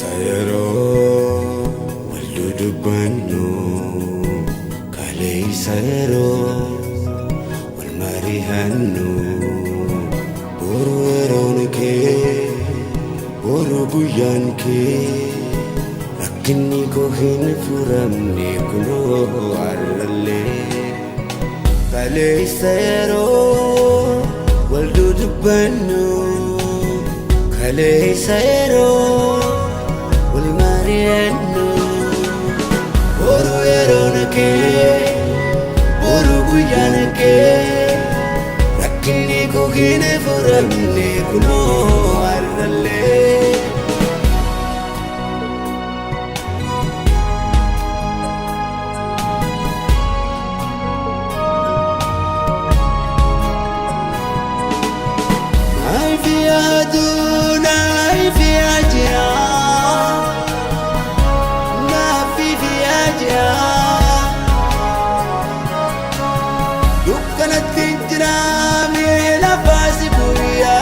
Kaleessa yeroo wal dudubbannu, kaleessa yeroo wal mari'annu, boru yeroon kee, boru guyyaan kee, rakkinni koo hin furamne kunoo har'allee. Kaleessa yeroo wal dudubbannu, kaleessa yeroo wal mari'annu, boru yeroon kee, boru guyyaan kee, rakkinni koo hin furamne kunoo har'allee. Naaf yaaduu, naaf yaajaa, naaf yaajaa, dukkanatti jira miila baasi guyyaa,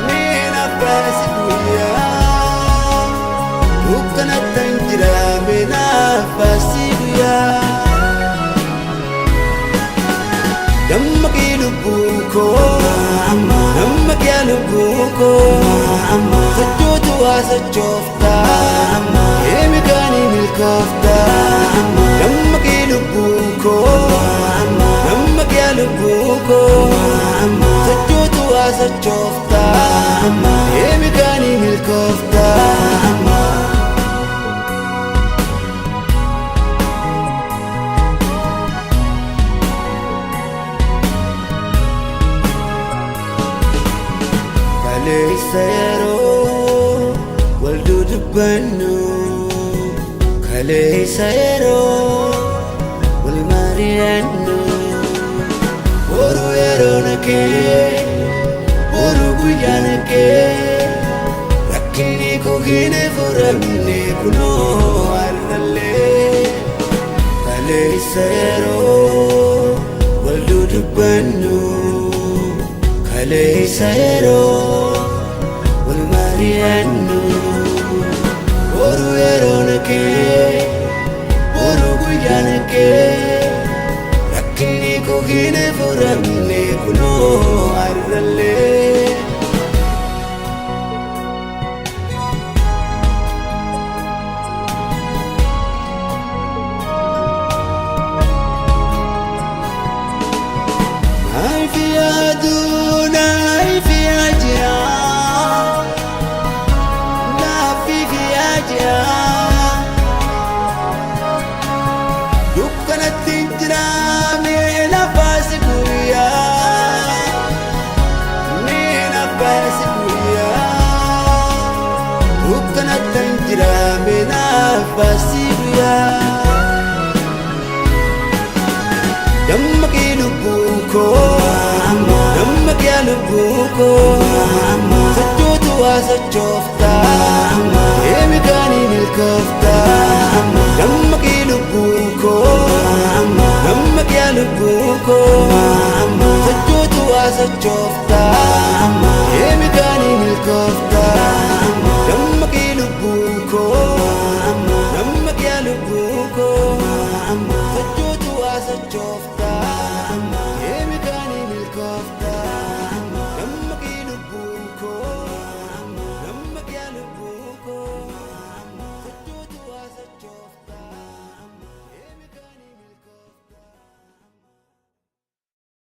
miila baasi guyyaa, dukkanatti jira miila baasi guyyaa. Dammaqii lubbuu koo, dammaqii lubbuu koo, sochootu waa sochoofta, eemi kaanii milkoofta. Dammaqii lubbuu koo, dammaqii lubbuu koo, sochootu waa sochoofta, eemi kaanii milkoofta. Kaleessa yeroo wal dudubbannu, kaleessa yeroo wal mari'annu, boru yeroon kee, boru guyyaan kee, rakkinni koo hin furamne kunoo har'allee. Kaleessa yeroo wal dudubbannu, kaleessa yeroo wal mari'annu, boru yeroon kee, boru guyyaan kee, rakkinni koo hin furamne kunoo har'allee. Naaf yaaduu, naaf yaajaa, naaf yaajaa, dukkanatti jira miila baasi guyyaa, miila baasi guyyaa, dukkanatti jira miila baasi guyyaa. Dammaqii lubbuu koo, dammaqii lubbuu koo, sochootu waa sochoofta, eemi kaanii milkoofta. Dammaqii lubbuu koo, dammaqii lubbuu koo, sochootu waa sochoofta, eemi kaanii milkoofta. Dammaqii lubbuu koo, dammaqii lubbuu koo, sochootu waa sochoofta.